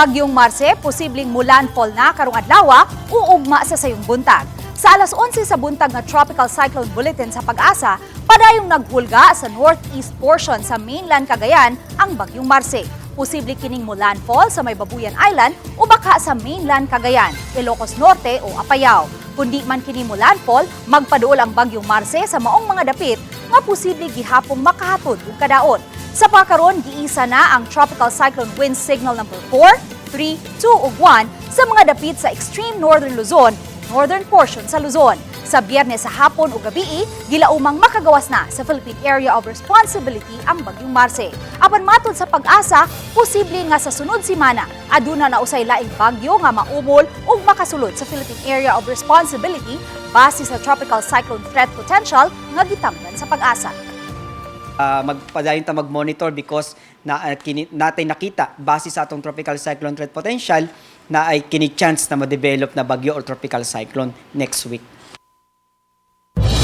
Bagyong Marce, posibleng mulandfall na karong adlaw o ugma sa sayong buntag. Sa alas 11 sa buntag nga Tropical Cyclone Bulletin sa Pag-asa, padayong naghulga sa northeast portion sa mainland Cagayan ang Bagyong Marce. Posible kining mulandfall sa may Babuyan Island o baka sa mainland Cagayan, Ilocos Norte o Apayao. Kundi man kini mulandfall, magpaduol ang Bagyong Marce sa maong mga dapit nga posible gihapong makahatod og kadaot. Sa pakaron, giisa na ang Tropical Cyclone Wind Signal number 4, 3, 2 ug 1 sa mga dapit sa extreme northern Luzon, northern portion sa Luzon. Sa Biyernes sa hapon o gabii, gilaumang makagawas na sa Philippine Area of Responsibility ang Bagyong Marce. Apan matod sa Pag-asa, posible nga sa sunod semana, aduna na usay laing bagyo nga maumol ug makasulod sa Philippine Area of Responsibility base sa Tropical Cyclone Threat Potential nga gitamdan sa Pag-asa. Magpadayon ta mag-monitor because na kini, natay nakita base sa atong tropical cyclone threat potential na ay kini chance na ma-develop na bagyo or tropical cyclone next week.